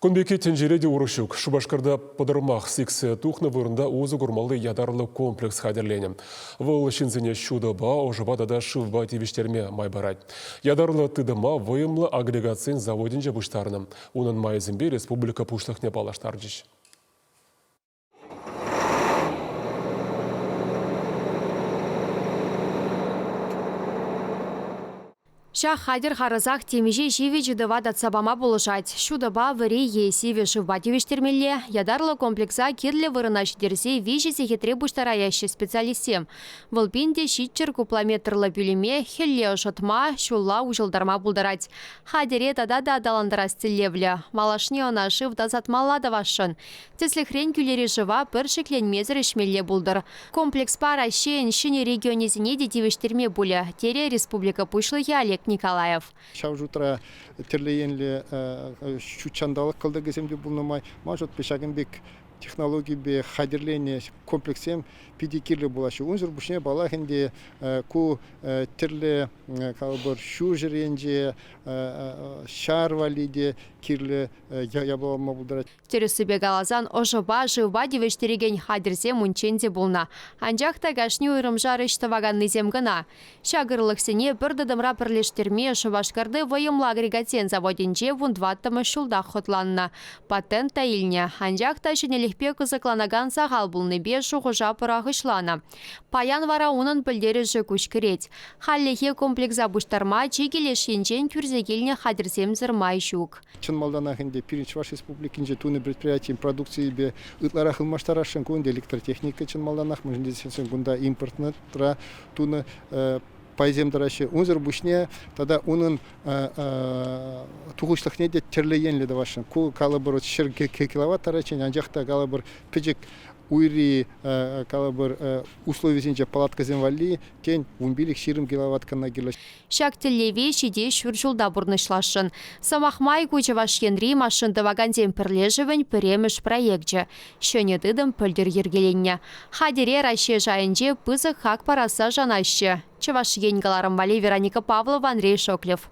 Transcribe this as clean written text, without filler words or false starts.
Кун пекки тӗнчере те урӑх ҫук. Шупашкарта пӑтӑрмах сиксе тухнӑ вырӑнта усӑ курмалли ятарлӑ комплекс хатӗрленӗ. Вӑл ҫынсене ҫутӑпа, ӑшӑпа тата шывпа тивӗҫтерме май парать. Ятарлӑ тытӑма вӑйӑмлӑ агрегатсен заводӗнче пуҫтарнӑ. Унӑн майӗсемпе республика Пуҫлӑхне паллаштарчӗҫ. Ҫак хатӗр харӑсах темиҫе ҫивӗч ыйтӑва татса пама пулӑшать. Ҫутӑпа, вӗри е сивӗ шывпа тивӗҫтермелле, ятарлӑ комплекса кирлӗ вырӑна ҫитерсе виҫӗ сехетре пуҫтараяҫҫӗ специалистсем. Вӑл пин те ҫиччӗр кубометрлӑ пӳлӗме хӗлле ӑшӑтма, ҫулла уҫӑлтарма пултарать. Хатӗре тата та аталантарас тӗллевлӗ. Малашне ӑна шыв тасатмалла тӑвасшӑн. Тӗслӗхрен, кӳлӗри шыва пӗр шикленмесӗр ӗҫмелле пултӑр. Комплекспа Раҫҫейӗн ҫӗнӗ регионӗсене те тивӗҫтерме пулӗ, терӗ республика Пуҫлӑхӗ Олег Николаев. Ҫав шутра тӗрлӗ енлӗ ҫут ҫанталӑк кӑлтӑкӗсем те пулнӑ май, ман шутпа, ҫакӑн пек технологипе хатӗрленӗ комплекссем питӗ кирлӗ пулаҫҫӗ. Унсӑр пуҫне, паллах ӗнтӗ, ку тӗрлӗ калӑпӑр ҫурҫӗр енче ҫар валли те кирлӗ япала пултарать. Тӗрӗссипе каласан, ӑшӑпа, шывпа тивӗҫтерекен хатӗрсем унччен те пулнӑ. Анчах та кашни уйрӑмшар ӗҫ тӑваканнисем кӑна. Ҫак ырлӑхсене пӗр тытӑмра пӗрлештерме Шупашкарти вӑйӑмлӑ агрегатсен заводӗнче вунтӑваттӑмӗш ҫултах хӑтланнӑ. Патент та илнӗ. Анчах та ҫӗнӗлӗхпе кӑсӑкланакан сахал пулнипе шухӑша пӑрахӑҫланӑ. Паян вара унӑн пӗлтерӗшӗ куҫкӗрет. Хальлӗхе комплекса пуҫтарма чикӗ леш енчен кӳрсе килнӗ хатӗрсемсӗр май ҫук. Чӑн малтанах ӗнтӗ пирӗн Чӑваш Республикинче тунӑ предприятин продукцийӗпе ытларах ылмаштарасшӑн. Ку ӗнтӗ электротехника чӑн малтанах, мӗншӗн тесен кунта импортра тунӑ пайсем тӑраҫҫӗ. Унсӑр пуҫне тата унӑн тухӑҫлӑхне те тӗрлӗ енлӗ тӑвасшӑн. Ку калӑпӑр 100 киловатт таранччен, анчах та калӑпӑр пӗчӗк уйри калӑпӑр условисенче палаткӑсем валли тен 15-20 киловатт кӑна кирлӗ. Ҫак тӗллеве ҫитес ҫур ҫулта пурнӑҫласшӑн. Сӑмах май, ку Чӑваш Енри машин тӑвакансен пӗрлешӗвӗн пӗрремӗш проекчӗ. Ҫӗнӗ тытӑм пӗлтӗр йӗркеленнӗ. Хатӗре Раҫҫей шайӗнче пысӑк хак парасса шанаҫҫӗ. Чӑваш Ен кӑларӑм валли Вероника Павлова, Андрей Шоклев.